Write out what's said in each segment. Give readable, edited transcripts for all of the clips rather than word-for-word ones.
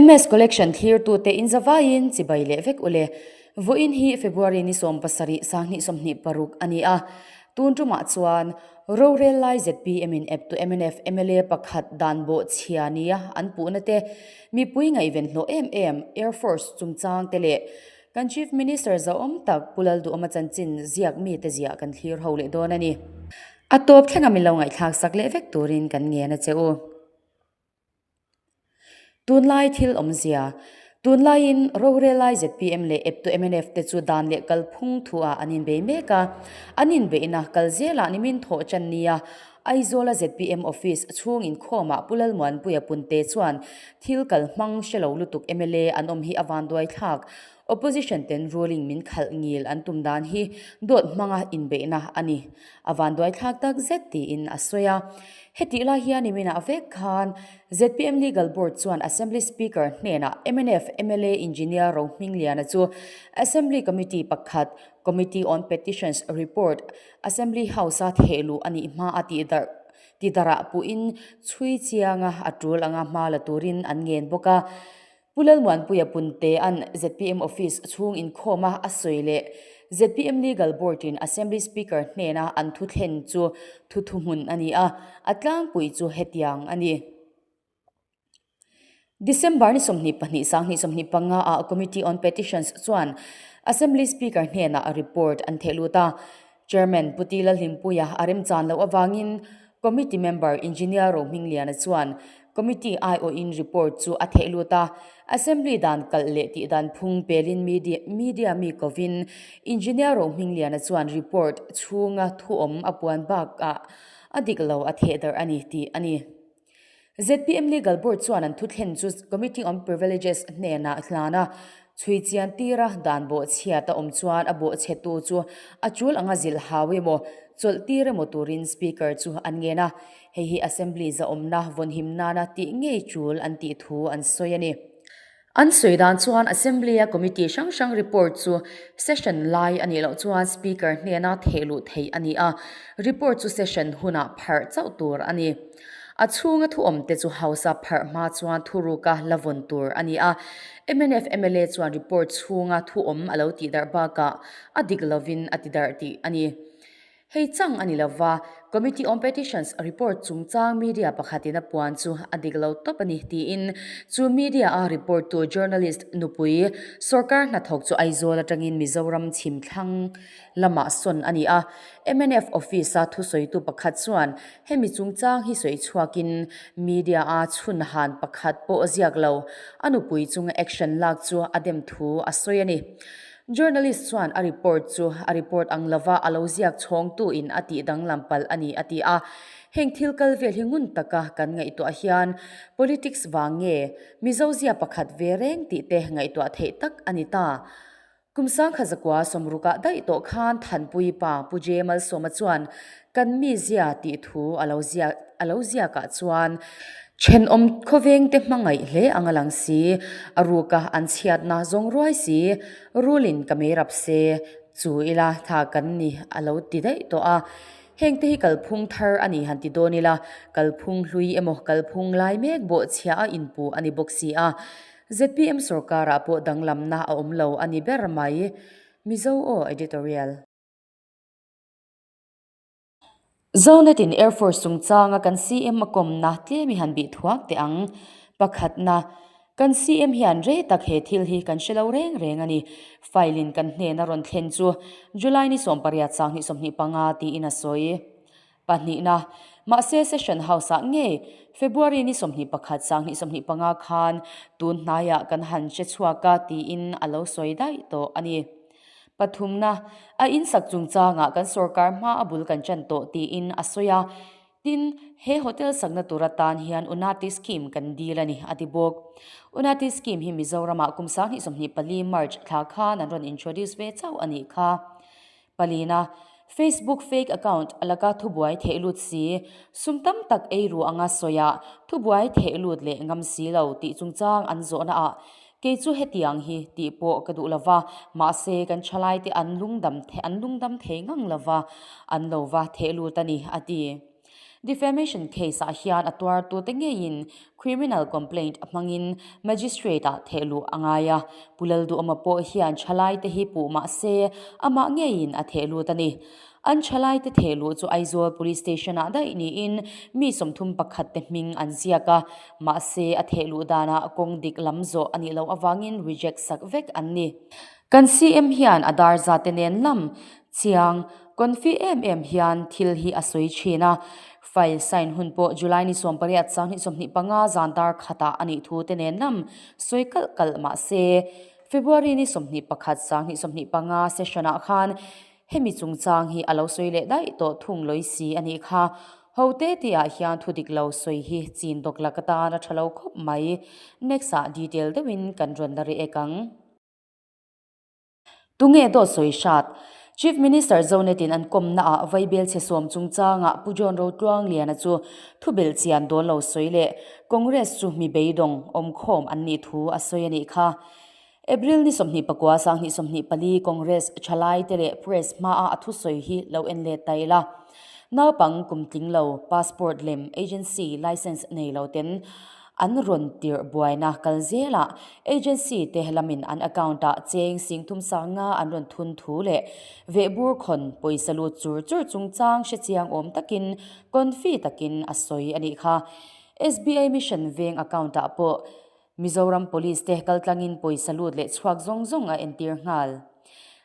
MS Collection thlirtute in zavaiin chibai leh vek ule. Vawiin hi February ni 17 2026 a ni a. Tun tumah chuan rorel lai zpm in eptu mnf mla pakhat dan bawh chhia nia an puhna te, mipui ngaihven hlawh em em Air Force chungchang te leh kan Chief Minister zauhawm tak Pu Lalduhawma chanchin ziak mite ziah kan thlir ho leh dawn a ni. A tawp thlenga min lo ngaihthlak sak leh vek turin kan ngen a che u. Tunlai thil awmzia, Tunlaiin rorelai zpm leh eptu mnf te chu dan leh kalphung thuah an inbei mek a, an inbeihna kal zelah nimin thawh chan nia Aizawla zpm office chhung inkhawmah Pu Lalmuanpuia Punte chuan thil kal hmang hre lo lutuk mla an awm hi a vanduai thlak. Opposition ten ruling min khalh ngil an tum dan hi dawt hmanga inbeihna a ni. A vanduai thlak tak zet tiin a sawi a. Hetih lai hian niminah vek khan zpm Legal Board chuan Assembly Speaker hnenah mnf mla Engineer Rohmingliana chu Assembly Committee pakhat Committee on Petitions report Assembly House-a thehluh a nih hma a tihdarh tidarah puhin chhui chianga a tul anga hma la turin an ngen bawk a. Pu Lalmuanpuia Puntea'n zpm Office chhung inkhawma a sawi leh zpm Legal Board-in Assembly Speaker hnena an thu thlen chu thu thuhmun a ni a, a tlangpui chu hetiang a ni. December ni 22 2025 ah Committee on Petitions chuan Assembly Speaker hnenah report an theh lut a. Chairman Pu Ti Lalhlimpuia a remchan loh avangin Committee member Engineer Rohmingliana chuan Committee aiawhin report chu a theh lut a. Assembly dan kalh leh tih dan phung pelin media mi kovin Engineer Rohmingliana chuan report chhunga thuawm a puan bakah a dik lo a theh darh a ni tih a ni. Zpm Legal Board chuan an thuthlen chu Committee on Privileges hnenah hlan a, chhui chian tira dan bawhchhiat a awm chuan a bawhchhetu chu a tul anga zilh hau emaw, chawlh tir emaw turin Speaker chu an ngen a, hei hi Assembly zahawmna vawnhim nana tih ngei tul an tih thu an sawi a ni. An sawi dan chuan Assembly-a committee hrang hrang report chu session lai a nih loh chuan Speaker hnena theh luh theih a ni a, report chu session hunah pharh chauh tur a ni. A chhunga thuawmte chu House-a pharh hma chuan thuruka la vawn tur a ni a, mnf mla chuan report chhunga thuawm a lo tihdarh bakah a dik lovin a tidarh tih a ni. Hei chang a ni lova, Committee on Petitions report chungchang media pakhatin a puan chu a dik lo tawp a ni tiin chu media a report tu journalist nupui sorkar hnathawk chu Aizawl atangin Mizoram chhim thlang lamah sawn a ni a. Mnf office a thusawitu pakhat chuan hemi chungchang hi sawi chhuakin media a chhun han pakhat pawh a ziak lo, a nupui chunga action lak chu a dem thu a sawi a ni. Journalist chuan a report chu a report ang lova a lo ziak chhawngtu in a tih danglam palh a ni a ti a. Heng thil kal vel hi ngun taka kan ngaihtuah hian politics vang nge Mizo zia pakhat ve reng tih te ngaihtuah theih tak a ni ta. Kum sangkhat zakua sawmrukah daih tawh khan Thanpui pa Pu J Malsawma chuan kan mizia tih thu a lo ziak a lo ziakah chuan Thenawm khawvengte hmangaih hle ang a lang si, a ruka an chhiatna zawng ruai si, rulin ka mei rap se, chu ila tha kan ni a lo ti daih tawh a. Hengte hi kalphung thar a ni han ti dawn ila, kalphung hlui emaw kalphung lai mek bawhchhia a inpu a ni bawk si a. Zpm sorkarah pawh danglamna a awm lo a ni ber mai. Mizo aw Editorial. Zonet-in Air Force chungchanga kan CM a kawmna tlem i han bih thuak teh ang. Pakhatna, kan CM hian rei tak he thil hi kan hre lo reng reng a ni. File-in kan hnena rawn thlen chu July ni 18 2025 tiin a sawi. Pahnihna, mahse Session House-ah ngei February ni 21 2025 khan tun hnaiah kan han hre chhuak a tiin a lo sawi daih tawh a ni. Pathumna, a insak chungchangah kan sorkar hma a bul kan chan tawh tiin a sawi a. Tin, he hotel sakna tur atan hian Unati Scheme kan dil a ni, a ti bawk. Unati Scheme hi Mizoramah kum 2024 March thla khan an rawn introduce ve chauh a nih kha. Palina, Facebook fake account laka thubuai theh lut si, sum tam tak ei ru anga sawiah thubuai theh lut leh ngam si lo tih chungchang an zawhnaah Kei chu hetiang hi tih pawh ka duh lova, mahse kan thalaite an lungdam an lungdam thei ngang lova, an lo va theh lut a ni, a ti. Defamation case ah hian a tuartute ngeiin criminal complaint hmangin magistrate ah thehluh a ngai a, Pu Lalduhawma pawh hian thalaite hi puh mah se amah ngeiin a thehlut a ni. An thalaite thehluh chu Aizawl Police Station ah daih niin mi 31 te hming an ziak a, mahse a thehluh danah kawng dik lam zawh a nih loh avangin reject sak vek an ni. Kan CM hian a dar zate nen lam chiang confi em em hian thil hi a sawi thin a, file sign hun pawh July ni 18 2025 zan dar khatah a nih thu te nen lam sawi kalh kalh mah se February ni 21 2025 session ah khan hemi chungchang hi a lo sawi leh daih tawh thung lawi si a nih kha. Ho te tih ah hian thu dik lo sawi hi chin dawk lak atan a tha lo khawp mai. Next ah detail deuhin kan rawn la riek ang. Tunge dawt sawi hrat? Chief Minister Zonetin an kawmna ah Vaibel chhe sawm chungchangah Pu John Rotluangliana chu thu belh chian dawn lo sawi leh Congress chu mi beidawng awmkhawm an nih thu a sawi a nih kha. April ni 29 2024 Congress thalaite leh Press hmaa a thusawi hi lo en let ta ila. Naupang kum tling lo, passport lem, agency license nei lo ten An rawn tirh buaina kal zelah agency te lamin an account ah cheng singthum sanga an rawn thun thu leh vehbur khawn pawisa lut chur chur chungchang hrechiang awm takin confi takin a sawi a nih kha. SBI Mission veng account ah pawh Mizoram Police te kaltlangin pawisa lut leh chhuak zawng zawng a entir nghal.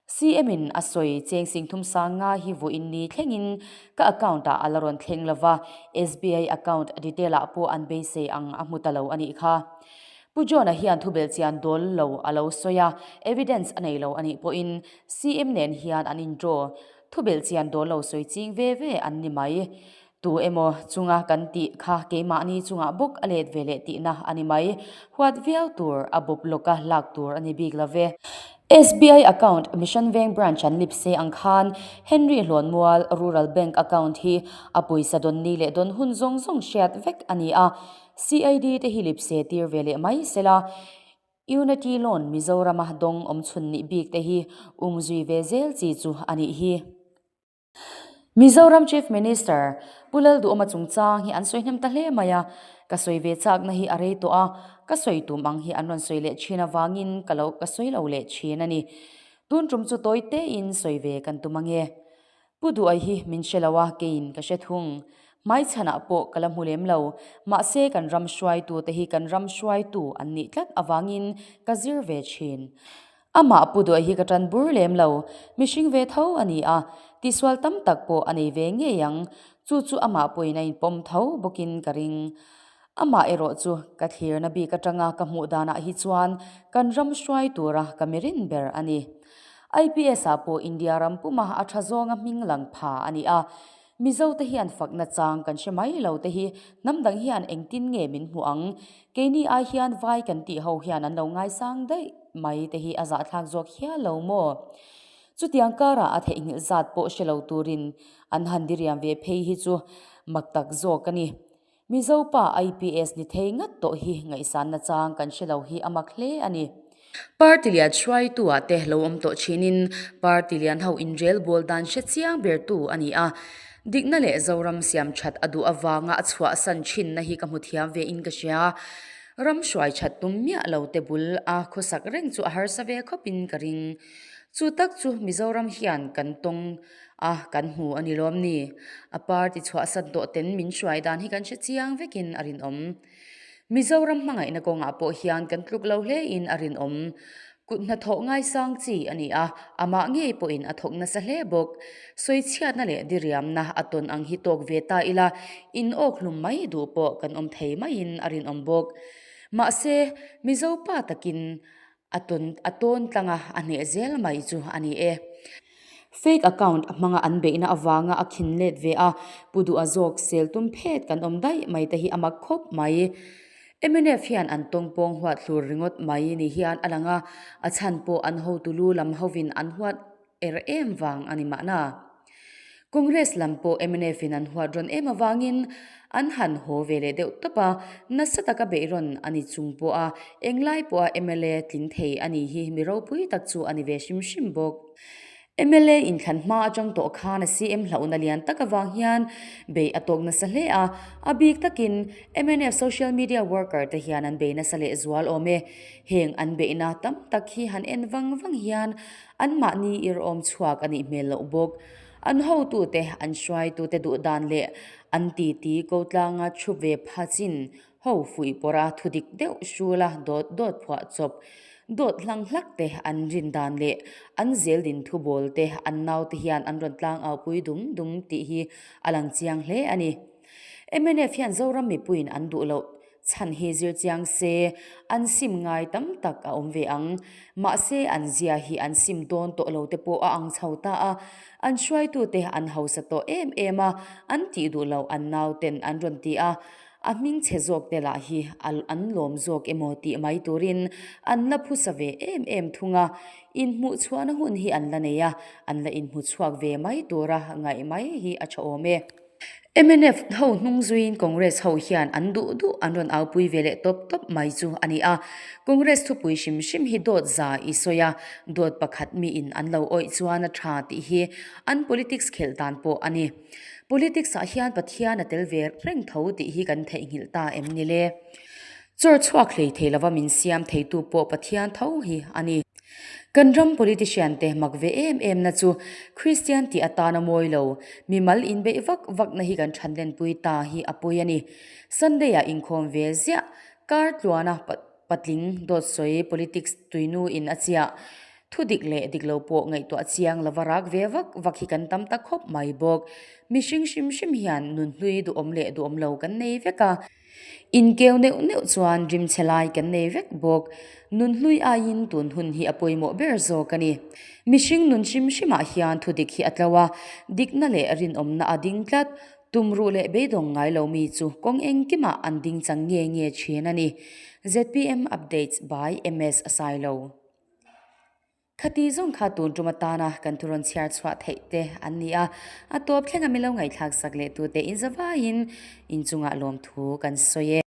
CM in a sawi cheng singthum sang nga hi vawiin ni thlengin ka account ah a la rawn thleng lova, SBI account detail ah pawh an beisei ang a hmu ta lo a nih kha. Pu John-a hian thubelh chian dawl lo a lo sawi a, evidence a nei lo a nih pawhin CM nen hian an in draw. Thubelh chian dawl lo sawi ching ve ve an ni mai. Tu emaw chunga kan tih kha keimahni chungah bawk a let ve leh tihna a ni mai. Huat viau tur a bawp lawka lak tur a ni bik lo ve. SBI account Mission Veng branch an lip se ang khan Henry Hlawnmual Rural Bank account hi a pawisa dawn ni leh dawn hun zawng zawng hriat vek a ni a. CID te hi lip se tir ve leh mai sela. Unity Loan Mizorama dawng awmchhun nih bik te hi umzui ve zel chi chu a nih hi. Mizoram Chief Minister Pu Lalduhawma chungchang hi an sawi hnem ta hle mai a, ka sawi ve chakna hi a rei tawh a, ka sawi tum ang hi an rawn sawi leh thin avangin ka lo ka sawi lo leh thin a ni. Tun tum chu tawi tein sawi ve kan tum ange. Pu Duhai hi min hre lo a, keiin ka hre thung. Hmaichhanah pawh ka la hmu lem lo, mahse kan ram hruaitute hi kan ram hruaitu an nih tlat avangin ka zir ve thin. Amah pu duai hi ka tan bur lem lo, mihring ve tho a ni a, tihsual tam tak pawh a nei ve ngei ang, chu chu amah pawhin a inpawm tho bawkin ka ring. Amah erawh chu ka thlirna bik atanga ka hmuh danah hi chuan kan ram hruai tura ka mirin ber a ni. IPS ah pawh India ram puma a tha zawnga hming lang pha a ni a, Mizo te hian fakna chang kan hre mai lo te hi hnam dang hian engtin nge min hmuh ang? Keini ai hian vai kan tih ho hian an lo ngaisang daih mai te hi a zahthlak zawk hial lo maw? Chutiang karah a theihnghilh zat pawh hre lo turin an han diriam ve phei hi chu mak tak zawk a ni. Mizo pa IPS ni thei ngat tawh hi ngaihsanna chang kan hre lo hi a mak hle a ni. Party lian hruaitu ah te lo awm tawh thinin party lian ho inrel bawl dan hre chiang bertu a ni a. Dikna leh Zoram siam that a duh avanga a chhuahsan thinna hi ka hmu thiam ve in ka hria. Ram hruai that tum miah lo te bul a khawsak reng chu a harsa ve khawp in ka ring. Chu tak chu Mizoram hian kan tawng A, kan hmu a ni lawm ni? A party chhuahsan tawh ten min hruai dan hi kan hre chiang vekin a rinawm. Mizoram hmangaihna kawngah pawh hian kan tluk lo hlein a rinawm. Kut hnathawh ngaisang chi a ni a, amah ngei pawhin a thawk nasa hle bawk. Sawichhiatna leh diriamna a tawn ang hi tawk ve ta ila, in awk hlum mai duh pawh kan awm thei maiin a rinawm bawk. Mahse, Mizo pa takin A tawn a tawn tlang a, a hneh zel mai chu a ni e. Fake account a hmanga an beihna avanga a khin let ve a, Pu Duha zawk sel tum phet kan awm daih mai te hi a mak khawp mai. Mnf hian an tawng pawng huat hlur ringawt mai ni hian a lang a, a chhan pawh an hotu lu lam hovin an huat er em vang a ni mahna. Congress lam pawh mnf in an huat rawn em avangin an han haw ve leh deuh tawp a, nasa taka beih rawn a ni chung pawh a, englai pawha mla tling thei a ni hi mi ropui tak chu a ni ve hrim hrim bawk. Mla inthlan hma atang tawh khan a CM hlauhna lian tak avang hian bei a tawk nasa hle a, a bik takin mnf social media worker te hian an bei nasa leh zual awm e. Heng an beihna tam tak hi han en vang vang hian anmahni irawm chhuak a nih hmel loh bawk. An hotute, an hruaitute duh dan leh an titi ko tlanga thu ve pha chin ho fuih pawrh a thu dik deuh hrula dawt dawt phuah chawp dawt hlang hlak te an rin dan leh an zel din thu bawl te an naute hian an rawn tlang au pui dum dum tih hi a lang chiang hle a ni. Mnf hian Zoram mipuiin an duh loh Chhan hi zir chiang se, an sim ngai tam tak a awm ve ang. Mahse, an zia hi an sim dawn tawh lo te pawh a ang chho ta a, an hruaitute an hausa tawh em em a, an tih duh loh an nauten an rawn ti a, a hming chhe zawk te lah hi an lawm zawk emaw tih mai turin an la phusa ve em em thung a, inhmuhchhuahna hun hi an la nei a, an la inhmuchhuak ve mai tura ngaih mai hi a tha awm e. Mnf ho hnung zuiin Congress ho hian an duh duh an rawn aupui ve leh tawp tawp mai chu a ni a. Congress thupui hrim hrim hi dawt za i sawi a, dawt pakhat miin an lo awih chuan a tha tih hi an politics khelh dan pawh a ni. Politics ah hian Pathian a tel ve reng tho tih hi kan theihnghilh ta em ni le? Chawr chhuak hlei thei lova min siam theitu pawh Pathian tho hi a ni. Kan ram politician te mak ve em em na chu Kristian tih atana mawi lo, mimal inbeih vak vak na hi kan thanlenpui ta hi a pawi a ni. Sunday ah inkhawm ve ziah, kar tluana patling dawt sawi politics tuinu in a chiah, thu dik leh dik lo pawh ngaihtuah chiang lova rak ve vak vak hi kan tam ta khawp mai bawk. Mihring hrim hrim hian nunhlui duhawm leh duhawm lo kan nei vek a. Inkeu neuh neuh chuan rimchhe lai kan nei vek bawk. Nunhlui aiin tun hun hi a pawimawh ber zawk a ni. Mihring nun hrim hrimah hian thudik hi a tlo a, dikna leh rinawmna a ding tlat. Tumruh leh beidawng ngai lo mi chu kawng engkimah an ding chang nge nge thin a ni. Zpm Updates by MS Sailo. Khati zawng kha tun tum atana kan thu rawn chhiar chhuah theih te an ni a, a tawp thlenga milo ngaihthlak sak leh tute inzavaiin inchungah lawmthu kan sawi e.